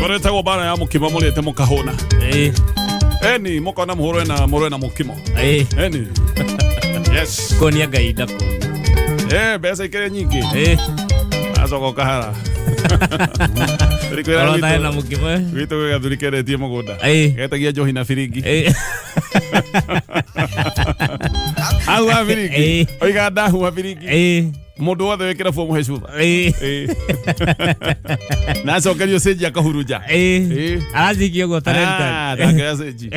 Rwetagwo mbara ya mũkimo mũrĩte mũkahũna. Eni mũkona mũhũrwe na mũrwe na mũkimo. Eni. Yes. Kuonia Ngai ndaku. Mbeca ikĩrĩ nyingĩ. Acoka ũkahara. Rĩkwĩra Orota hena gwitũ mũkimo. gwitũ gwĩ gathuri kendetie mũgũnda. Getagia njohi na biringi. Ahuha biringi. Oiga ndahuha biringi. Mũndũ wothe wĩ kĩrabu amũhe cuba. Na acokerio cenji akahurunja. Aracikia ũguo Ah, tarerikani. ndakĩoya cenji.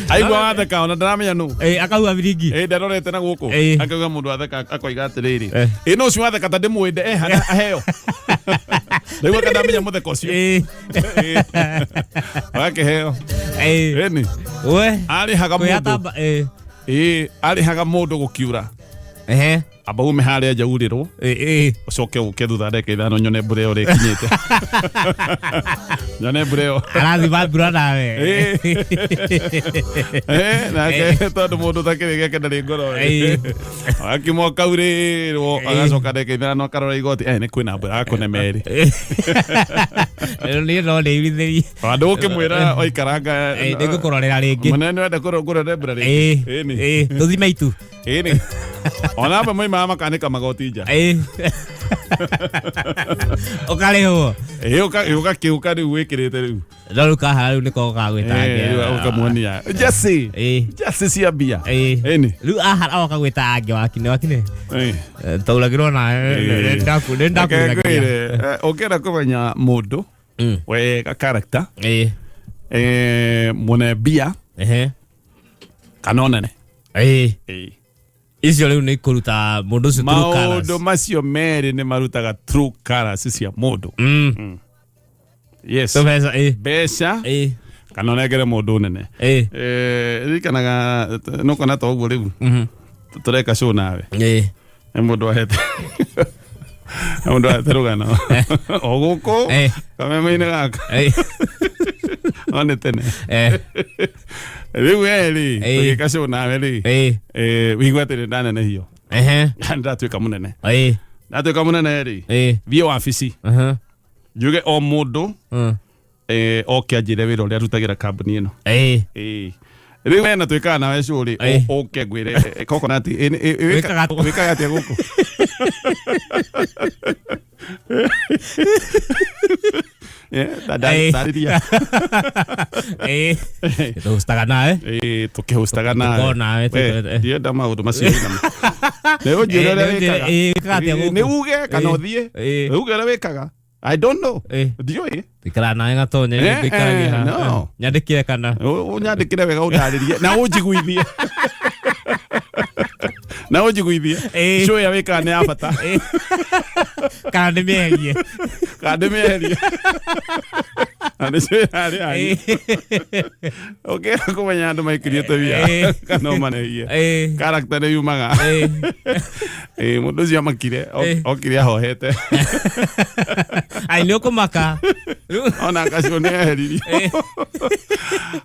Aigua watheka ona ndaramenya nũ. Akauga biringi. Ndarorete na gũkũ. Akauga mũndũ atheka akoiga atĩrĩrĩ. No ũcio watheka ta ndĩmwende hana aheo. Ndaigua ka ndamenya mũtheko ũcio. Agakĩheo. Ĩni. We. Arĩhaga mũndũ. Kwĩyatamba. Arĩhaga mũndũ gũkiura. Amba ume harĩa nja urĩrwo. Ũcoke ũke thutha ndagĩka 5 nyone mbura ĩyo ũrĩa ĩkinyĩte. Nyone mbura ĩyo. Arathima mbura nawe. Nake tondũ mũndũ ũtakĩrĩ gĩake ndarĩ ngoro. Agakimwo kaurĩrwo agacoka ndagĩka 5 akarora igoti nĩ kwĩna mbura agakũne merĩ. Niĩ no ndĩirithĩrie. Andũ ũkĩmwĩra waikaranga. Nĩngũkũrorera rĩngĩ. Mũnene nĩwenda kũrorera mbura rĩngĩ. Ĩni. Tũthime itu. Ĩni. Ona amwe moimaga makanĩka magoti nja. Ũkarĩhwo. Ũgakĩũka rĩu wĩkĩrĩte rĩu. No rĩu kahara rĩu nĩko gagwĩta Rĩu ũkamuonia. Jesse. Jesse cia mbia. Ĩni. Rĩu ahara oka gwĩta angĩ wakine wakine. Tauragĩrwo nawe nĩndakũragĩria. Reke ngwĩre, ũngĩenda kũmenya mũndũ wega character mũne mbia kana ũnene. Icio rĩu nĩ kũruta mũndũ ũcio true colours. Maũndũ macio merĩ nĩ marutaga true colours cia mũndũ. Yes. So mbeca. Mbeca kana ũnengere mũndũ ũnene. Ririkanaga nũkona ta ũguo rĩu tũreka show nawe. Nĩ mũndũ ahete nĩ mũndũ ahete rũgano o gũkũ kameme-inĩ gaka no nĩ tene. Rĩu we rĩ tũgĩka show nawe rĩ wĩigue atĩ nĩ ndanenehio. Ndatuĩka mũnene. Ndatuĩka mũnene rĩ thiĩ wabici njuge o mũndũ oke anjĩre wĩra ũrĩa arutagĩra kambuni ĩno. Rĩu we na twĩkaga nawe show rĩ ũke ngwĩre coconut Wĩkaga wĩkaga atĩa gũkũ? Tarĩria. Tũhostaga nawe. Tũkĩhostaga nawe. Tũkorwo nawe, Ndienda maũndũ macio namo. Nĩ ũnjĩre ũrĩa wĩkaga. Wĩkaga atĩa gũkũ? Nĩ uge kana ũthiĩ. Uge ũrĩa wĩkaga. I don't know. Ndiũĩ. Ikara nawe gatonye ngũikaragia haha. No. Nyandĩkĩre kana. Ũnyandĩkĩre wega ũndarĩrie na ũnjiguithie. Na ũnjiguithie. Show ĩrĩa wĩkaga nĩ ya bata. Kana ndĩmĩeherie. Kana ndĩmĩeherie. Na nĩ show ĩrarĩ yanyu. Ũkĩenda kũmenya andũ maikĩrie tũbia kana ũmanehie. Character nĩ yumaga. Mũndũ ũcio amakire okire ahohete. Ai nĩ ũkũmaka. Ona akacio nĩ eheririo.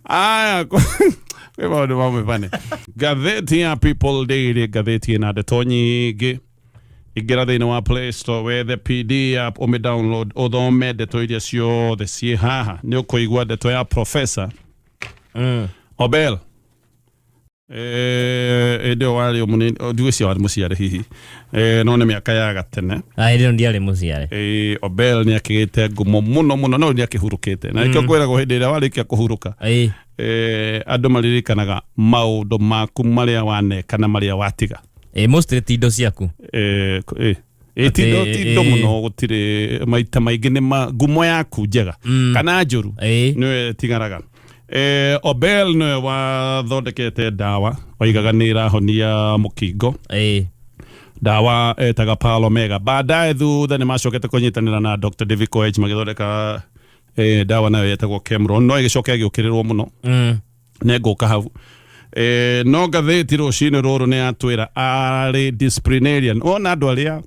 Aya kwĩ maũndũ mamwe bane. Ngathĩti ya People Daily, ngathĩti ĩna ndeto nyingĩ. Ingĩra thĩinĩ wa Play Store wethe PD app ũmĩ download ũthome ndeto iria ciothe ciĩ haha. Nĩ ũkũigua ndeto ya Professor Obel. Hĩndĩ ĩyo warĩ o mũnini, ndigwĩciria warĩ mũciare hihi, no nĩ mĩaka ya gatene. Hĩndĩ ĩyo ndiarĩ mũciare. Obel nĩ akĩgĩte ngumo mũno mũno, no rĩu nĩ akĩhurũkĩte. Na nĩkĩo ngwĩragwo hĩndĩ ĩrĩa warĩkia kũhurũka, andũ maririkanaga maũndũ maku marĩa waneka na marĩa watiga. Mostly ti indo ciaku. Ti indo mũno gũtirĩ maita maingĩ nĩ ngumo yaku njega kana njũru nĩyo ĩtigaraga. Obel nĩwe wathondekete ndawa oigaga nĩ ĩrahonia mũkingo. Ndawa etaga Pearl Omega. Baadaye thutha nĩ macokete kũnyitanĩra na Dr. David Koech magĩthondeka ndawa nayo yetagwo Kemron, no ĩgĩcoka ĩgĩũkĩrĩrwo mũno. Nĩ ngũka hau. No ngathĩti rũcinĩ rũrũ nĩ yatwĩra arĩ disciplinarian. Wona andũ arĩa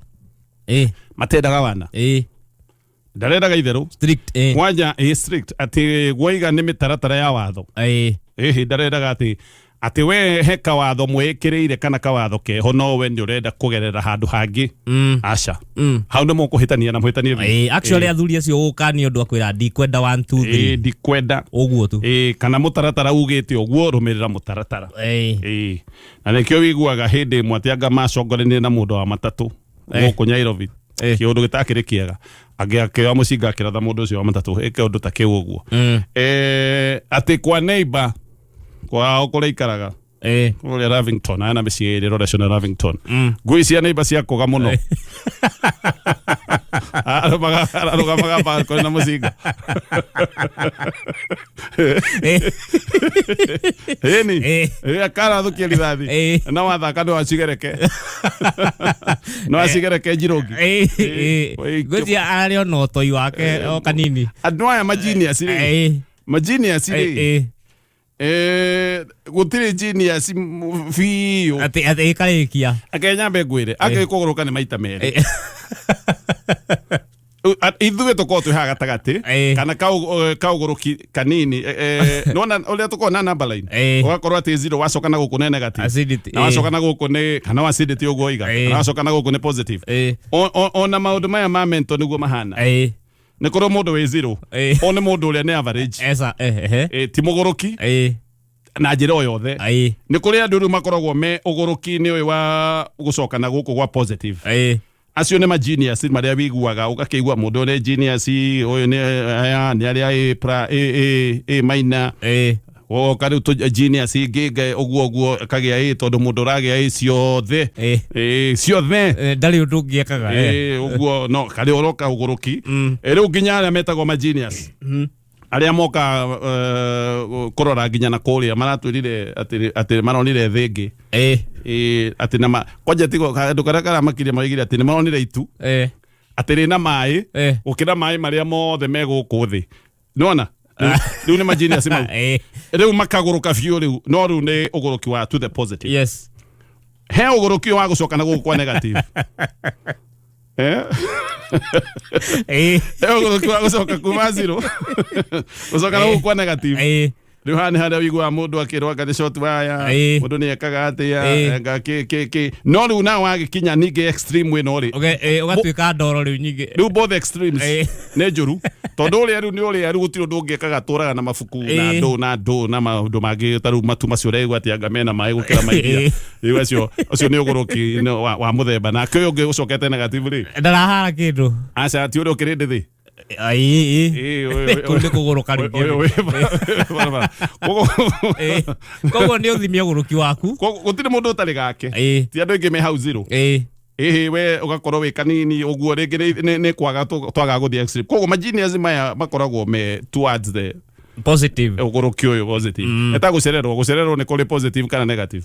matendaga wana. Ndarendaga itherũ. Strict. Kwanja strict atĩ gwaiga nĩ mĩtaratara ya watho. Ĩhĩ ndarendaga atĩ Atĩ we he kawatho mwĩkĩrĩire kana kawatho keho, no we nĩ ũrenda kũgerera handũ hangĩ. Aca. Hau nĩ mũkũhĩtania na mũhĩtanie biũ. Actually, athuri acio gũka nĩ ũndũ akwĩra ndikwenda 1 2 3. Ndikwenda. Ũguo tu. Kana mũtaratara ugĩte ũguo, rũmĩrĩra mũtaratara. Na nĩkĩo wiguaga hĩndĩ ĩmwe atĩ anga macongoranire na mũndũ wa matatũ gũkũ Nairobi, kĩũndũ gĩtakĩrĩ kĩega, angĩ akĩoya mũcinga akĩratha mũndũ ũcio wa matatũ ĩke ũndũ ta kĩu ũguo. Atĩ kwa neighbor kwao kũrĩa ikaraga, kũrĩa Lavington, aya na mĩciĩ ĩrĩ Rhodesia na Lavington, ngui cia neighbor ciakũga mũno, arũgamaga balcony na mũcinga. Ĩni. Akarathũkia rithathi. Na wathaka no acigereke, no acigereke njirũngi. Ngwĩciria ararĩ ona ũtoi wake o kanini. Andũ aya magenius rĩ, magenius rĩ, gũtirĩ genius biũ. Atĩ ĩkarĩkia. Akenya mbe ngwĩre, angĩ kũgũrũka nĩ maita merĩ. Ithuĩ tũkorwo twĩ haha gatagatĩ kana kaũgũrũki kanini. Nĩwona ũrĩa tũkorwo na number line, ũgakorwo atĩ zero, wacoka na gũkũ nĩ negative, Acidity, na wacoka na gũkũ nĩ kana acidity ũguo oiga, kana wacoka na gũkũ nĩ positive. Ona maũndũ maya ma mental nĩguo mahana. Nĩ kũrĩ mũndũ wĩ zero, o nĩ mũndũ ũrĩa nĩ average. Esa, ehe. Ti mũgũrũki na njĩra o yothe. Nĩ kũrĩ andũ rĩu makoragwo me ũgũrũki-inĩ ũyũ wa gũcoka na gũkũ gwa positive. Acio nĩ magenius marĩa wiguaga, ũgakĩigua mũndũ ũyũ nĩ genius, ũyũ nĩ aya nĩ arĩa A, A, A, A minor. Woka rĩu tũ genius ingĩ ũguo ũguo akagĩa A, tondũ mũndũ ũragĩa A ciothe, ciothe. Ndarĩ ũndũ ũngĩ ekaga. Ũguo no karĩ ũroka ũgũrũki. Rĩu nginya arĩa metagwo magenius, arĩa moka kũrora nginya na kũrĩa maratwĩrire atĩ maronire thĩ ĩngĩ. Atĩ na kwanja tigo kaũndũ karĩa karamakirie, maigire atĩ nĩ maronire itu atĩ rĩna maĩ gũkĩra maĩ marĩa mothe me gũkũ thĩ. Nĩwona rĩu nĩ magenius mau. Rĩu makagũrũka biũ rĩu, no rĩu nĩ ũgũrũki wa to the positive. He ũgũrũki wa gũcoka na gũkũ kwa negative. He ũgũrũki wa gũcoka kuma zero gũcoka na gũkũ kwa negative. Rĩu haha nĩ harĩa ũiguaga mũndũ akĩrwo anga nĩ short wire, mũndũ nĩ ekaga atĩa, anga kĩ kĩ kĩ, no rĩu nawe wagĩkinya ningĩ extreme ĩno rĩ, Ũgatuĩka ndoro rĩu nyingĩ. Rĩu both extremes nĩ njũru, tondũ ũrĩa rĩu nĩ ũrĩa rĩu gũtirĩ ũndũ ũngĩkaga, tũraga na mabuku na ndũ na ndũ na maũndũ mangĩ ta rĩu matu macio ũraigua atĩ anga mena maĩ gũkĩra mairia. Rĩu acio ũcio nĩ ũgũrũki wa mũthemba, nake ũyũ ũngĩ ũcokete negative rĩ, Ndarahara kĩndũ. Aca, ti ũrĩa ũkĩrĩ ndĩthĩ. Kũu nĩ kũgũrũka rĩngĩ. Ũyũ wĩ barabara. Koguo nĩ ũthime ũgũrũki waku. Koguo gũtirĩ mũndũ ũtarĩ gake. Ti andũ aingĩ me hau zero. Ĩhĩ, we ũgakorwo wĩ kanini ũguo, rĩngĩ nĩ kwaga twaga gũthiĩ extreme. Koguo magenius maya makoragwo me towards the positive. Ũgũrũki ũyũ positive. Eta gũcererwo, gũcererwo nĩ kũrĩ positive kana negative.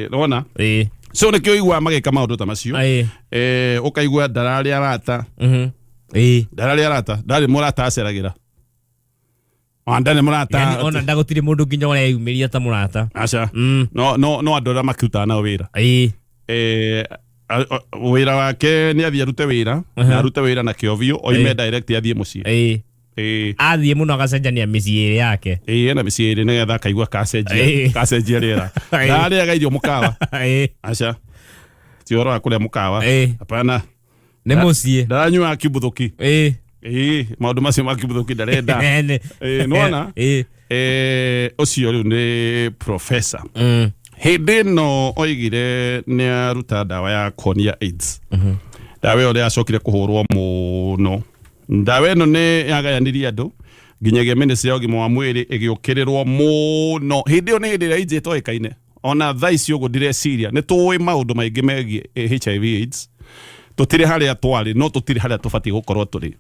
Nĩwona? So nĩkĩo ũiguaga magĩka maũndũ ta macio. Ũkaigua ndararĩ arata. Ndararĩ arata, ndarĩ mũrata aceragĩra, ona ndarĩ mũrata. Yani ona ndagũtirĩ mũndũ nginya ũreyumĩria ta mũrata. Aca. No andũ arĩa makĩrutaga nao wĩra. Wĩra wake nĩ athiĩ arute wĩra na arute wĩra na kĩo biũ, oime direct athiĩ mũciĩ. Athiĩ mũno agacenjania mĩciĩ ĩrĩ yake. Ena mĩciĩ ĩrĩ nĩgetha akaigua kacenjia, kacenjia rĩera. Ndarĩaga irio mũkawa. Aca, ti ũhoro wa kũrĩa mũkawa. Hapana. Nĩ mũciĩ. Ndaranyua kimbuthuki. Ĩĩ, maũndũ macio ma kimbuthuki ndarenda. Nĩwona? Ũcio rĩu nĩ professor. Hĩndĩ ĩno oigire nĩ aruta ndawa ya kũhonia AIDS. Ndawa ĩyo yacokire kũhũrwo mũno. Ndawa ĩno nĩ yagayanirie andũ nginyagia ministry ya ũgima wa mwĩrĩ ĩgĩũkĩrĩrwo mũno. Hĩndĩ ĩyo nĩ hĩndĩ ĩrĩa AIDS ĩtoĩkaine. Ona thaa ici ũguo ndireciria nĩ tũĩ maũndũ maingĩ megiĩ HIV AIDS. Tũtirĩ harĩa twarĩ, no tũtirĩ harĩa tũbatiĩ gũkorwo tũrĩ.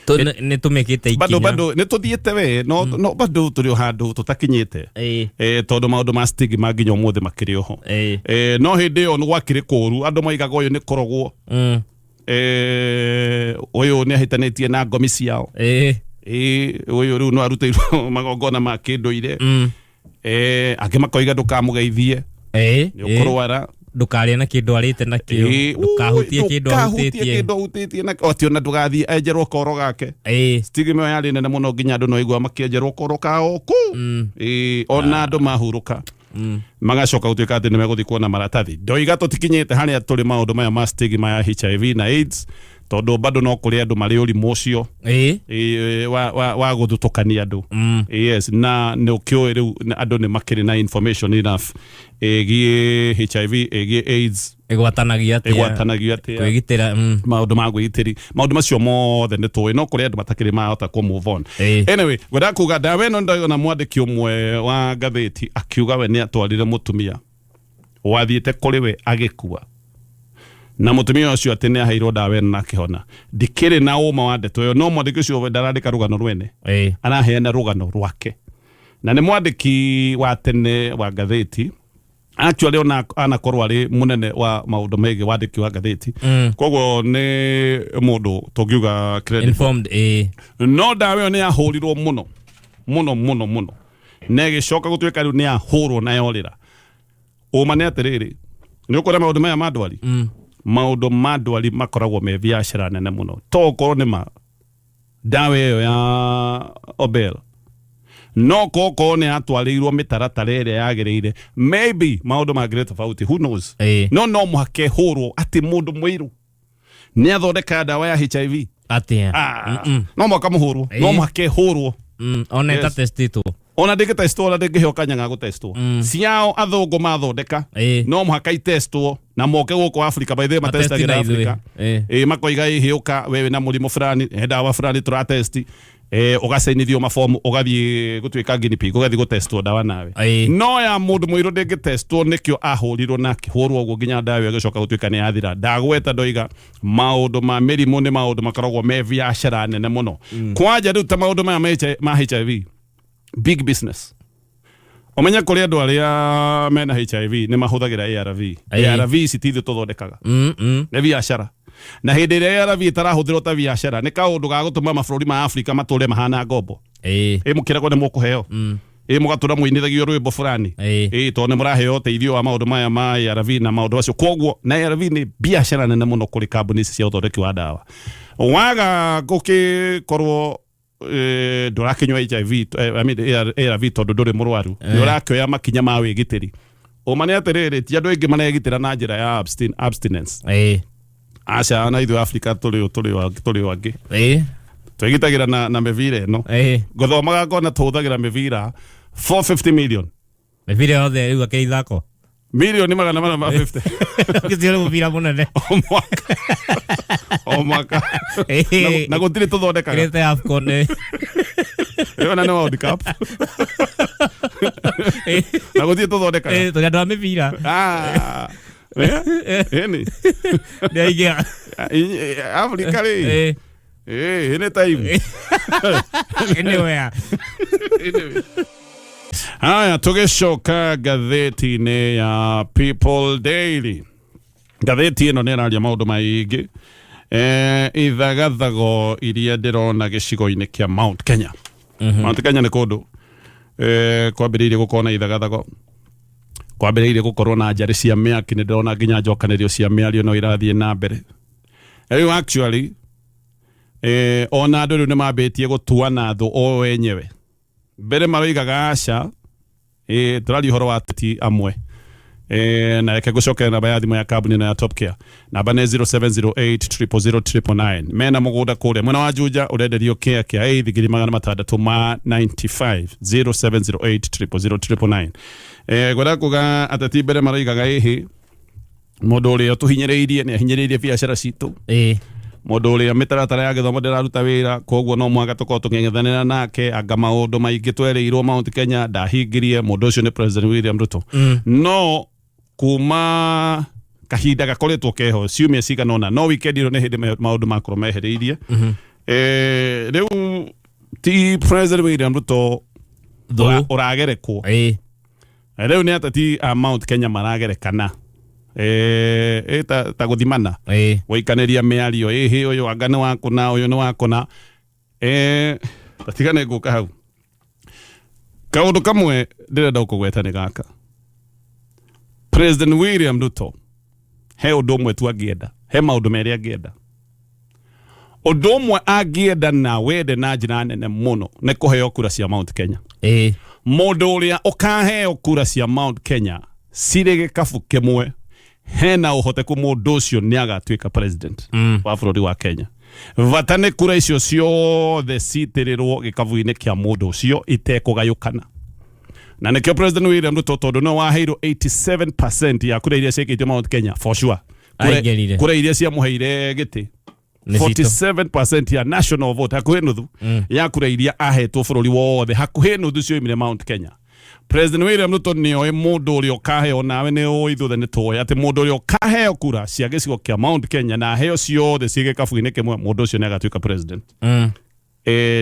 Nĩ tũmĩkĩte bado ikinya. Bado nĩ tũthiĩte we, no bado tũrĩ o handũ tũtakinyĩte, tondũ maũndũ ma stigma nginya ũmũthĩ makĩrĩ oho. No hĩndĩ ĩyo nĩ gwakĩrĩ kũũru, andũ moigaga ũyũ nĩ kũrogwo, ũyũ nĩ ahĩtanĩtie na ngomi ciao, ũyũ rĩu no arutĩirwo magongona ma kĩndũire. Angĩ makoiga ndũkamũgeithie, nĩ ũkũrwara. Ndũkarĩe na kĩndũ arĩte nakĩo. Ndũkahutie kĩndũ ndũkahutie ahutĩtie. Kĩndũ ahutĩtie na ati ona ndũgathiĩ enjerwo koro gake. Stigma ĩyo yarĩ nene mũno nginya andũ no igua makĩenjerwo koro kao kũu. Ona andũ mahurũka magacoka gũtuĩka atĩ nĩ megũthiĩ kuona maratathi. Ndoiga tũtikinyĩte harĩa tũrĩ maũndũ maya ma stigma ya HIV na AIDS, tondũ bado no kũrĩ andũ marĩ ũrimũ ũcio wa gũthutũkania andũ. Yes, na nĩ ũkĩũĩ rĩu andũ nĩ makĩrĩ na information enough ĩgiĩ HIV, ĩgiĩ AIDS. Ĩgwatanagio atĩa? Ĩgwatanagio atĩa? Kwĩgitĩra. Maũndũ ma gwĩgitĩri, maũndũ macio mothe nĩ tũĩ, no kũrĩ andũ matakĩrĩ mahota kũ move on. Anyway, ngwendaga kuga ndawa ĩno, ndona mwandĩki ũmwe wa ngathĩti akiuga we nĩ atwarire mũtumia wathiĩte kũrĩ we agĩkua, na mũtumia ũcio atĩ nĩ aheirwo ndawa ĩno na akĩhona. Ndikĩrĩ na ũma wa ndeto ĩyo, no mwandĩki ũcio we ndarandĩka rũgano rwene, araheana rũgano rwake, na nĩ mwandĩki wa tene wa ngathĩti actually, ona anakorwo arĩ mũnene wa maũndũ megiĩ wandĩki wa ngathĩti. Koguo nĩ mũndũ tũngiuga credible. Informed. No ndawa ĩyo nĩ yahũrirwo mũno mũno mũno mũno, na ĩgĩcoka gũtuĩka rĩu nĩ yahũrwo na yorĩra. Ũma nĩ atĩrĩrĩ, nĩ ũkuona maũndũ maya ma ndwari, maũndũ ma ndwari makoragwo me biacara nene mũno. To ũkorwo nĩ ma ndawa ĩyo ya Obel, no kokorwo nĩ yatwarĩirwo mĩtaratara ĩrĩa yagĩrĩire, maybe maũndũ mangĩrĩ tofauti, who knows? No mũhaka ĩhũrwo atĩ mũndũ mũirũ nĩ athondeka ndawa ya HIV. Atĩa? Ah, no mũhaka mũhũrwo, no mũhaka ĩhũrwo. Ona ĩtatestĩtwo. Ona ndĩngĩtestwo, ona ndĩngĩheo kanya ga gũtestwo. Ciao athũngũ mathondeka, no mũhaka itestwo na moke gũkũ Africa. By the way, matestagĩra Matesti na ithuĩ. Africa. Makoiga ĩhĩũka we wĩna mũrimũ fulani, he ndawa fulani tũratesti, ũgacainithio mabomu, ũgathiĩ gũtuĩka guinea pig, ũgathiĩ gũtestwo ndawa nawe. No ya mũndũ mũirũ ndĩngĩtestwo, nĩkĩo ahũrirwo na akĩhũrwo ũguo nginya ndawa ĩyo ĩgĩcoka gũtuĩka nĩ yathira. Ndagweta ndoiga maũndũ ma mĩrimũ nĩ maũndũ makoragwo me biacara nene mũno, kwanja rĩu ta maũndũ maya ma HIV, big business. Ũmenye kũrĩ andũ arĩa mena HIV nĩ mahũthagĩra ARV. ARV ici ti ithuĩ tũthondekaga, nĩ biacara, na hĩndĩ ĩrĩa ARV ĩtarahũthĩrwo ta biacara, nĩ kaũndũ ga gũtũma mabũrũri ma Afrika matũre mahana ngombo. Ĩ mũkĩragwo nĩ mũkũheo, ĩ mũgatũra mũinithagio rwĩmbo fulani, ĩ tondũ nĩ mũraheo ũteithio wa maũndũ maya ma ARV na maũndũ macio. Koguo na ARV nĩ biacara nene mũno kũrĩ kambuni ici cia ũthondeki wa ndawa. Waga gũkĩkorwo ndũrakĩnyua HIV, I mean, ARV tondũ ndũrĩ mũrwaru, nĩ ũrakĩoya makinya ma wĩgitĩri. Ũma nĩ atĩrĩrĩ, ti andũ aingĩ maregitĩra na njĩra ya abstinence. Aca, na ithuĩ Afrika tũrĩ o angĩ twĩgitagĩra na mĩbira ĩno. Ngũthomaga ngona tũhũthagĩra mĩbira 450 million. Mĩbira yothe rĩu akĩrĩ ithako. Milioni 450. Ũcio nĩ mũbira mũnene. O mwaka, o mwaka. Na gũtirĩ tũthondekaga. Kĩrĩte AFCON. Ĩyo na nĩ World Cup, na gũtirĩ tũthondekaga. Tũrĩ andũ a mĩbira. Ah, ĩni. Nĩ aingĩ. Afrika rĩ, ĩnĩ time. Anywhere. Anyway. Haya, tũgĩcoka ngathĩti-inĩ ya People Daily, ngathĩti ĩno nĩ ĩraria maũndũ maingĩ. Ithagathago iria ndĩrona gĩcigo-inĩ kĩa Mount Kenya. Mount Kenya nĩ kũndũ kwambĩrĩirie gũkorwo na ithagathago, kwambĩrĩirie gũkorwo na njarĩ cia mĩaki. Nĩ ndĩrona nginya njokanĩrio cia mĩario no irathiĩ na mbere rĩu. Actually, ona andũ rĩu nĩ mambĩtie gũtuana thũ o wenyewe. Mbere maroigaga aca. Tũraria ũhoro wa ateti amwe. Na reke ngũcokere namba ya thimũ ya kambuni ĩno ya Top Care. Namba nĩ 0708 000 999. Mena mũgũnda kũrĩa mwena wa Juja, ũrenderio kĩa kĩa eighth 695,000, 0708 000 999. Ngwenda kuga ateti mbere maroigaga ĩhĩ, mũndũ ũrĩa ũtũhinyĩrĩirie nĩ ahinyĩrĩirie biacara citũ, mũndũ ũrĩa mĩtaratara ya gĩthomo ndĩraruta wĩra, koguo no mũhaka tũkorwo tũng'eng'ethanĩra nake. Anga maũndũ maingĩ twerĩirwo Mount Kenya ndahingirie. Mũndũ ũcio nĩ President William Ruto. No kuma kahinda gakoretwo keho, ciumia cigana ũna, no weekend ĩno nĩ hĩndĩ maũndũ makorwo mehereirie. Rĩu ti President William Ruto Thũ. Ũragerekwo. Rĩu nĩ ateti a Mount Kenya maragerekana, ta gũthimana, gũikanĩria mĩario, ĩhĩ ũyũ anga nĩ wakũna, ũyũ nĩ wakũna. Tatigane ngũka hau. Kaũndũ kamwe ndĩrenda gũkũgweta nĩ gaka: President William Ruto He ũndũ ũmwe tu angĩenda, he maũndũ merĩ angĩenda. Ũndũ ũmwe angĩenda na wende na njĩra nene mũno nĩ kũheo kura cia Mount Kenya. Mũndũ ũrĩa ũkaheo kura cia Mount Kenya cirĩ gĩkabu kĩmwe, hena ũhoteku mũndũ ũcio nĩ agatuĩka president wa bũrũri wa Kenya. Bata nĩ kura icio ciothe citĩrĩrwo gĩkabu-inĩ kĩa mũndũ ũcio itekũgayũkana. Na nĩkĩo President William Ruto, tondũ nĩwe waheirwo 87% ya kura iria ciĩkĩtio Mount Kenya for sure, Aingĩrire. Kura iria ciamũheire gĩtĩ, Nĩ citũ. 47% ya national vote, hakuhĩ nuthu ya kura iria ahetwo bũrũri wothe, hakuhĩ nuthu cioimire Mount Kenya. President William Ruto nĩoĩ mũndũ ũrĩa ũkaheo, nawe nĩ ũĩ, ithuothe nĩ tũĩ atĩ mũndũ ũrĩa ũkaheo kura cia gĩcigo kĩa Mount Kenya na aheo ciothe ciĩ gĩkabu-inĩ kĩmwe, mũndũ ũcio nĩ agatuĩka president.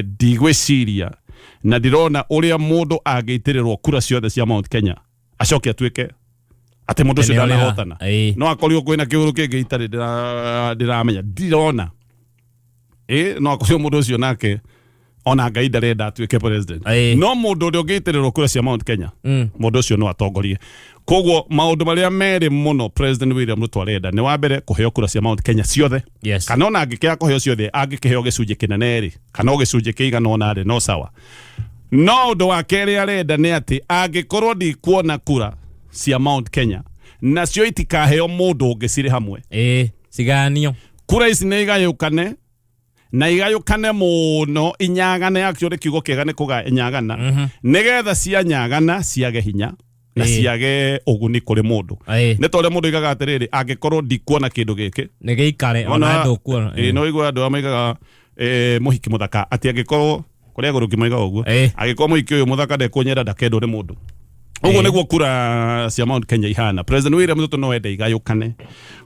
Ndigwĩciria na ndirona ũrĩa mũndũ angĩitĩrĩrwo kura ciothe cia Mount Kenya acoke atuĩke atĩ mũndũ ũcio Nĩ ũrĩa- ndanahotana. No akorirwo kwĩna kĩũndũ kĩngĩ itarĩ ndĩramenya, ndirona. No akorirwo mũndũ ũcio nake ona Ngai ndarenda atuĩke president. No mũndũ ũrĩa ũngĩitĩrĩrwo kura cia Mount Kenya, mũndũ ũcio no atongorie. Koguo maũndũ marĩa merĩ mũno President William Ruto arenda nĩ wa mbere kũheo kura cia Mount Kenya ciothe, kana ona angĩkĩaga kũheo ciothe, angĩkĩheo gĩcunjĩ kĩnene rĩ, kana o gĩcunjĩ kĩigana ũna rĩ, no sawa. No ũndũ wa kerĩ arenda nĩ atĩ angĩkorwo ndikuona kura cia Mount Kenya, nacio itikaheo mũndũ ũngĩ cirĩ hamwe. Ĩĩ, cigayanio. Kura ici nĩ igayũkane na igayũkane mũno, inyagane, actually kiugo kĩega nĩ kũganyagana, nĩgetha cianyagana ciage hinya na ciage ũguni kũrĩ mũndũ. Nĩ ta ũrĩa mũndũ oigaga atĩrĩrĩ, angĩkorwo ndikuona kĩndũ gĩkĩ, Nĩ gĩikare ona ndũkuona. No igua andũ arĩa moigaga mũhiki mũthaka, atĩ angĩkorwo kũrĩa gũrũki moigaga ũguo, angĩkorwo mũhiki ũyũ mũthaka ndekũnyenda, ndakendwo nĩ mũndũ ũguo. Nĩguo kura cia Mount Kenya ihana. President William Ruto no ende igayũkane.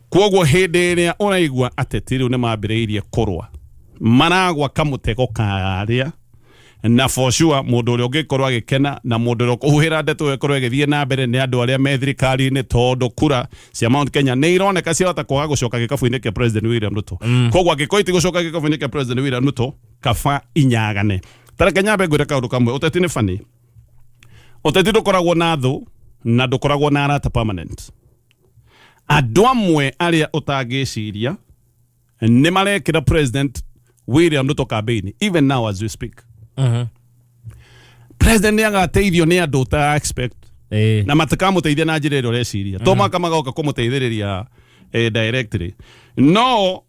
Koguo hĩndĩ ĩrĩa ũraigua ateti rĩu nĩ mambĩrĩirie kũrũa, maragwa kamũtego karĩa, na for sure mũndũ ũrĩa ũngĩkorwo agĩkena na mũndũ ũrĩa ũkũhuhĩra ndeto ĩyo ĩkorwo ĩgĩthiĩ na mbere nĩ andũ arĩa me thirikari-inĩ, tondũ kura cia Mount Kenya nĩ ironeka ciahota kwaga gũcoka gĩkabu-inĩ kĩa President William Ruto. Koguo angĩkorwo itigũcoka gĩkabu-inĩ kĩa President William Ruto, kaba inyagane. Tareke nyambe ngwĩre kaũndũ kamwe. Ũteti nĩ bani. Ũteti ndũkoragwo na thũ na ndũkoragwo na arata permanent. Andũ amwe arĩa ũtangĩciria nĩ marekĩra President William Ruto campaign even now as we speak. President nĩ agateithio nĩ andũ ũta expect na matikamũteithia na njĩra ĩrĩa ũreciria, to maka magoka kũmũteithĩrĩria directly. No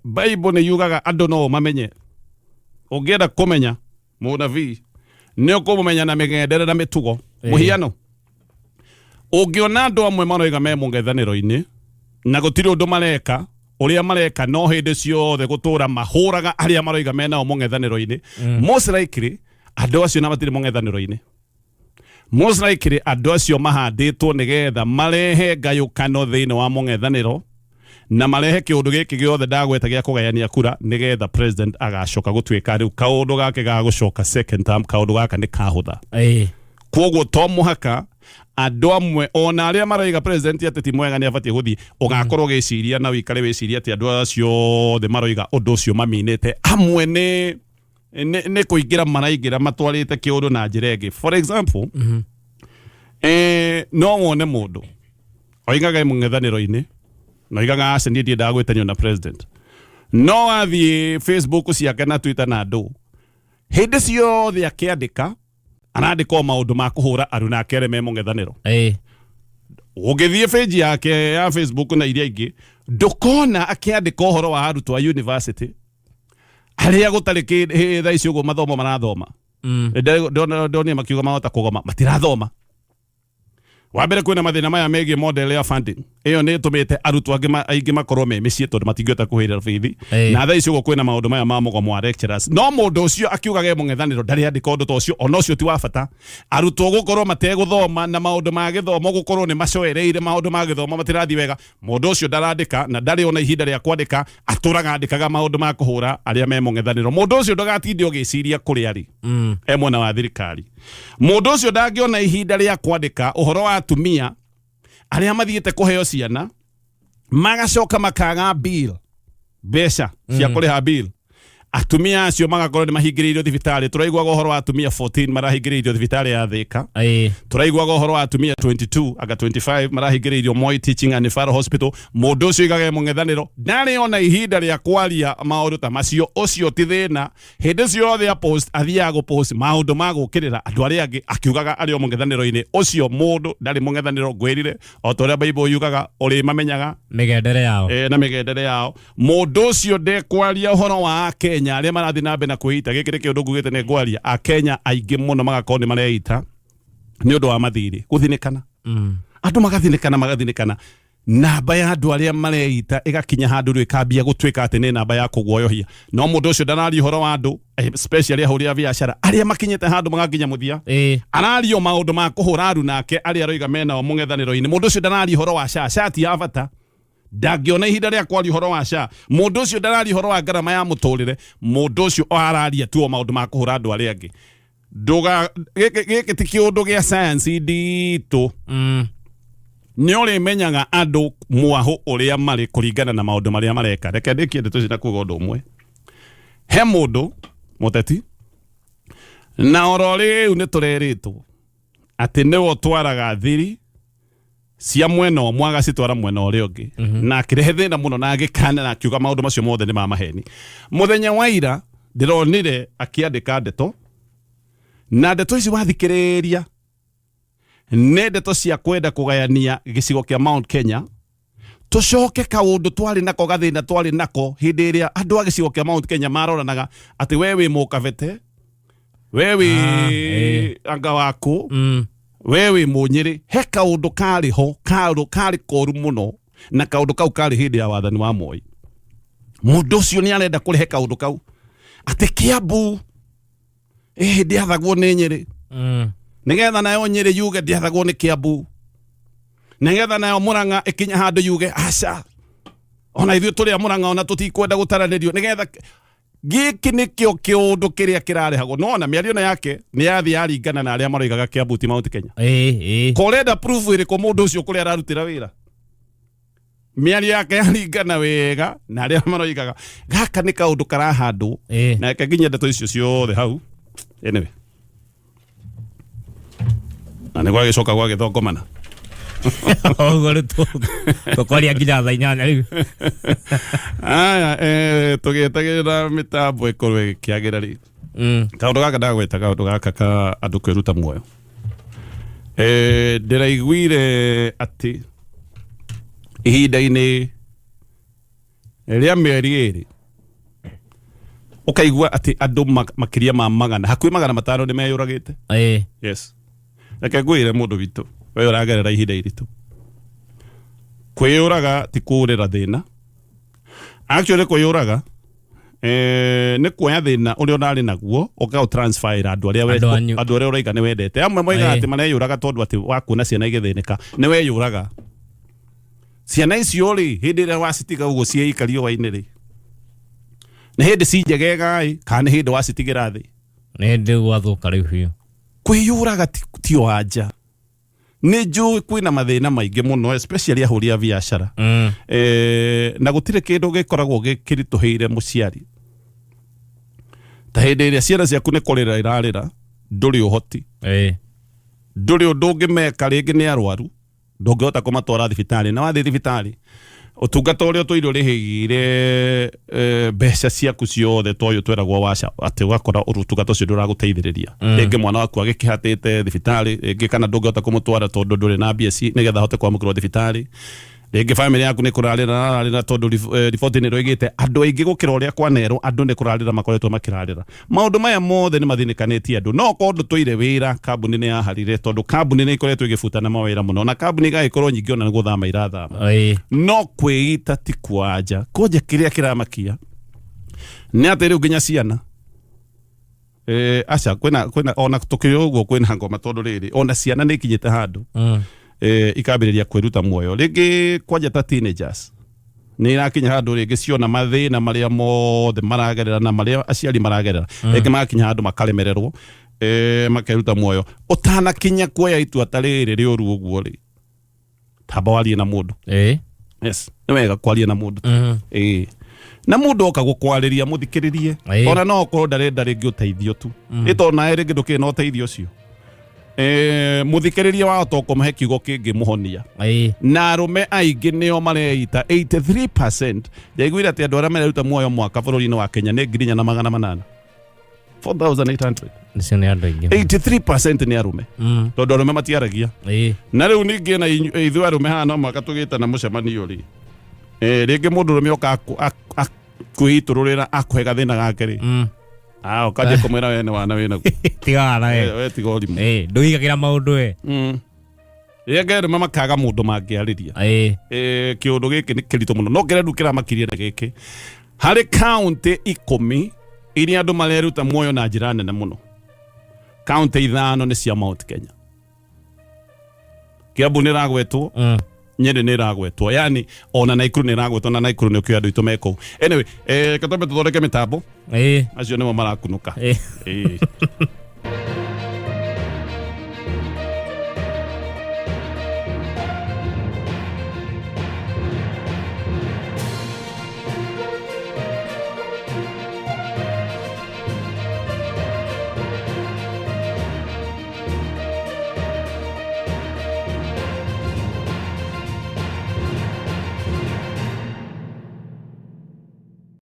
Bible nĩ yugaga andũ no mamenye. Ũngĩenda kũmenya mũnabii, nĩ ũkũmũmenya na mĩgendere na mĩtugo. Mũhiano, ũngĩona andũ amwe maroiga me mũng'ethanĩro-inĩ na gũtirĩ ũndũ mareka, ũrĩa mareka no hĩndĩ ciothe gũtũra mahũraga arĩa maroiga menao mũng'ethanĩro-inĩ, most likely andũ acio na matirĩ mũng'ethanĩro-inĩ. Most likely andũ acio mahandĩtwo nĩgetha marehe ngayũkano thĩinĩ wa mũng'ethanĩro na marehe kĩũndũ gĩkĩ gĩothe ndagweta gĩa kũgayania kura, nĩgetha president agacoka gũtuĩka rĩu kaũndũ gake ga gũcoka second term, kaũndũ gaka nĩ kahũtha. Koguo to mũhaka andũ amwe ona arĩa maraiga president atĩ ti mwega, nĩ abatiĩ gũthiĩ, ũgakorwo ũgĩciria na ũikare wĩcirie atĩ andũ acio othe maroiga ũndũ ũcio maminĩte amwe nĩ kũingĩra maraingĩra matwarĩte kĩũndũ na njĩra ĩngĩ. For example, no wone mũndũ oigaga mũng'ethanĩro-inĩ na oigaga aca, niĩ ndiendaga gwĩtanio na president, no athiĩ Facebook ciake na Twitter na andũ hĩndĩ ciothe akĩandĩka, arandĩka o maũndũ ma kũhũra aruna ake arĩa me mũng'ethanĩro. Ũngĩthiĩ page yake ya Facebook na iria ingĩ, ndũkona akĩandĩka ũhoro wa arutwo a university arĩa gũtarĩ thaa ici ũguo mathomo marathoma. Ndonire makiuga mahota kũgoma, matirathoma. Wa mbere, kwĩna mathĩna maya megiĩ model ya funding, ĩyo nĩ ĩtũmĩte arutwo angĩ aingĩ makorwo me mĩciĩ tondũ matingĩhota kũhĩrĩra bithi. Na thaa ici ũguo kwĩna maũndũ maya ma mũgomo wa lecturers, no mũndũ ũcio akiugaga e mũng'ethanĩro ndarĩ andĩka ũndũ ta ũcio, ona ũcio ti wa bata. Arutwo gũkorwo mategũthoma na maũndũ ma gĩthomo gũkorwo nĩ macoereire, maũndũ ma gĩthomo matirathiĩ wega, mũndũ ũcio ndarandĩka na ndarĩ ona ihinda rĩa kwandĩka, atũraga andĩkaga maũndũ ma kũhũra arĩa me mũng'ethanĩro. Mũndũ ũcio ndũgatinde ũgĩciria kũrĩa arĩ e mwena wa thirikari. Mũndũ ũcio ndangĩona ihinda rĩa kwandĩka ũhoro wa atumia arĩa mathiĩte kũheo ciana magacoka makaga bill, mbeca cia kũrĩha bill. Atumia acio magakorwo nĩ mahingĩrĩirio thibitarĩ. Tũraiguaga ũhoro wa atumia 14 marahingĩrĩirio thibitarĩ ya Thĩka. Tũraiguaga ũhoro wa atumia 22 anga 25 marahingĩrĩirio Moi Teaching and Referral Hospital. Mũndũ ũcio oigaga e mũng'ethanĩro, ndarĩ ona ihinda rĩa kwaria maũndũ ta macio. Ũcio ti thĩna. Hĩndĩ ciothe a post athiaga gũ post maũndũ ma gũkĩrĩra andũ arĩa angĩ akiugaga arĩ o mũng'ethanĩro-inĩ. Ũcio mũndũ ndarĩ mũng'ethanĩro, ngwĩrire o ta ũrĩa Bible yugaga ũrĩmamenyaga mĩgendere yao. Na mĩgendere yao. Mũndũ ũcio ndekwaria ũhoro wa Akenya arĩa marathiĩ na mbere na kwĩita. Gĩkĩ nĩ kĩũndũ ngugĩte nĩ ngwaria. Akenya aingĩ mũno magakorwo nĩ mareita nĩ ũndũ wa mathirĩ gũthinĩkana. Andũ magathinĩkana, magathinĩkana, namba ya andũ arĩa mareita ĩgakinya handũ rĩu ĩkambia gũtuĩka atĩ nĩ namba ya kũguoyohia. No mũndũ ũcio ndararia ũhoro wa andũ, especially ahũri a biacara arĩa makinyĩte handũ magakinya mũthia. Araria o maũndũ ma kũhũra aru nake arĩa aroiga menao mũng'ethanĩro-inĩ. Mũndũ ũcio ndararia ũhoro wa SHA. SHA ti ya bata, ndangĩona ihinda rĩa kwaria ũhoro wa SHA. Mũndũ ũcio ndararia ũhoro wa ngarama ya mũtũrĩre. Mũndũ ũcio o araria tu o maũndũ ma kũhũra andũ arĩa angĩ. Ndũga gĩkĩ ti kĩũndũ gĩa science nditũ. Nĩ ũrĩmenyaga andũ mwahũ ũrĩa marĩ kũringana na maũndũ marĩa mareka. Reke ndĩkie ndeto ici na kuga ũndũ ũmwe. He mũndũ mũteti na oro rĩu nĩ tũrerĩtwo atĩ nĩwe ũtwaraga thiri cia mwena ũmwe agacitwara mwena ũrĩa ũngĩ, na akĩrehe thĩna mũno na agĩkana na akiuga maũndũ macio mothe nĩ ma maheni. Mũthenya wa ira ndĩronire akĩandĩka ndeto, na ndeto ici wathikĩrĩria nĩ ndeto cia kwenda kũgayania gĩcigo kĩa Mount Kenya. Tũcoke kaũndũ twarĩ nako, gathĩna twarĩ nako hĩndĩ ĩrĩa andũ a gĩcigo kĩa Mount Kenya maroranaga atĩ we wĩ mũkabete, we wĩ anga waku, we wĩ mũnyĩrĩ. He kaũndũ karĩ ho karũ karĩ koru mũno, na kaũndũ kau karĩ hĩndĩ ya wathani wa Moi. Mũndũ ũcio nĩ arenda kũrehe kaũndũ kau atĩ Kiambu ndĩathagwo nĩ Nyĩrĩ, nĩgetha nayo Nyĩrĩ yuge ndĩathagwo nĩ Kiambu, nĩgetha nayo Mũrang'a ĩkinya handũ yuge aca, ona ithuĩ tũrĩ a Mũrang'a, ona tũtikwenda gũtaranĩrio. Nĩgetha gĩkĩ nĩkĩo kĩũndũ kĩrĩa kĩrarehagwo. No ona mĩario ĩno yake nĩ yathiĩ yaringana na arĩa maroigaga Kiambu ti Mount Kenya. Ko ũrenda proof ĩrĩkũ mũndũ ũcio kũrĩa ararutĩra wĩra? Mĩario yake yaringana wega na arĩa maroigaga gaka nĩ kaũndũ karahandwo. Na reke nginya ndeto icio ciothe hau. Anyway, na nĩ gwagĩcoka gwagĩthongomana. Ũguo rĩu tũkwaria nginya thaa 8 rĩu. Aya, tũgĩetagĩrĩra mĩtambo ĩkorwo ĩkĩagĩra rĩ, kaũndũ gaka ndagweta, kaũndũ gaka ka andũ kwĩruta muoyo, ndĩraiguire atĩ ihinda-inĩ rĩa mĩeri 2 ũkaigua atĩ andũ makĩria ma 100, hakuhĩ 500 nĩ meyũragĩte. Yes, reke ngwĩre mũndũ witũ, we ũragerera ihinda iritũ, kwĩyũraga ti kũũrĩra thĩna. Actually kwĩyũraga nĩ kuoya thĩna ũrĩa ũrarĩ naguo ũkaũ transfer andũ arĩa Andũ anyu. Andũ arĩa ũraiga nĩ wendete. Amwe moigaga atĩ mareyũraga tondũ atĩ wakuona ciana igĩthĩnĩka nĩ weyũraga. Ciana icio rĩ, hĩndĩ ĩrĩa wacitiga ũguo ciĩika riũa-inĩ rĩ, nĩ hĩndĩ cinjegega ĩ kana nĩ hĩndĩ wacitigĩra thĩ? Nĩ hĩndĩ gwathũka rĩu biũ. Kwĩyũraga ti wanja. Nĩ njũĩ kwĩna mathĩna maingĩ mũno, especially ahũri a biacara. Na gũtirĩ kĩndũ gĩkoragwo gĩkĩritũhĩire mũciari ta hĩndĩ ĩrĩa ciana ciaku nĩ kũrĩra irarĩra, ndũrĩ ũhoti, ndũrĩ ũndũ ũngĩmeka. Rĩngĩ nĩ arwaru, ndũngĩhota kũmatwara thibitarĩ, na wathiĩ thibitarĩ ũtungata ũrĩa ũtũire ũrĩhĩire mbeca ciaku ciothe ta ũyũ tweragwo waca, atĩ ũgakora ũtungata ũcio ndũragũteithĩrĩria. Rĩngĩ mwana waku agĩkĩhatĩte thibitarĩ rĩngĩ, kana ndũngĩhota kũmũtwara tondũ ndũrĩ na mbia ci nĩgetha ahote kwamũkĩrwo thibitarĩ. Rĩngĩ bamĩrĩ yaku nĩ kũrarĩra rararĩra tondũ riboti nĩ ĩroigĩte andũ aingĩ gũkĩra ũrĩa kwanerwo, andũ nĩ kũrarĩra makoretwo makĩrarĩra. Maũndũ maya mothe nĩ mathinĩkanĩtie andũ. No okorwo ndũtũire wĩra, kambuni nĩ yaharire, tondũ kambuni nĩ ikoretwo igĩbutana mawĩra mũno, na kambuni igagĩkorwo nyingĩ ona nĩ gũthama irathama. No kwĩita ti kwanja. Kwanja kĩrĩa kĩramakia nĩ atĩ rĩu nginya ciana, aca, kwĩna ona tũkĩrĩ ũguo kwĩna ngoma, tondũ rĩrĩ ona ciana nĩ ikinyĩte handũ ikambĩrĩria kwĩruta muoyo rĩngĩ, kwanja ta teenagers nĩ irakinya handũ rĩngĩ ciona mathĩna marĩa mothe maragerera na marĩa aciari maragerera, rĩngĩ magakinya handũ makaremererwo, makeruta muoyo. Ũtanakinya kuoya itua ta rĩrĩ rĩũru ũguo rĩ, tamba warie na mũndũ. Yes, nĩ wega kwaria na mũndũ. Na mũndũ oka gũkwarĩria, mũthikĩrĩrie. Ona no okorwo ndarenda rĩngĩ ũteithio tu, ĩ tondũ nawe rĩngĩ ndũkĩrĩ na ũteithio ũcio. Mũthikĩrĩrie wahota ũkũmũhe kiugo kĩngĩmũhonia. Na arũme aingĩ nĩo mareita, 83%. Ndaiguire atĩ andũ arĩa mareruta muoyo mwaka bũrũri-inĩ wa Kenya nĩ 4800, 4800. Acio nĩ andũ aingĩ. 83% nĩ arũme, tondũ arũme matiaragia. Na rĩu ningĩ na ithuĩ arũme haha no mũhaka tũgĩtana mũcemanio rĩ. Rĩngĩ mũndũ ũrũme oka kwĩitũrũrĩra, akũhe gathĩna gake rĩ, ah, ũkanjia kũmwĩra, "We nĩ wana wĩnaguo." Tiga wana we. We tiga ũrimũ. Ndũigagĩra maũndũ we. Rĩngĩ arũme makaga mũndũ mangĩarĩria. Kĩũndũ gĩkĩ nĩ kĩritũ mũno, no kĩrĩa rĩu kĩramakirie na gĩkĩ, harĩ kaũntĩ 10 iria andũ mareruta muoyo na njĩra nene mũno, kaũntĩ ithano nĩ cia Mount Kenya. Kiambu nĩ ĩragwetwo, Nyeri nĩ ĩragwetwo, yani ona Naikuru nĩ ĩragwetwo, na Naikuru nĩ ũkĩoya andũ aitũ me kũu. Anyway, katwambe tũthondeke mĩtambo. Acio nĩmo marakunũka.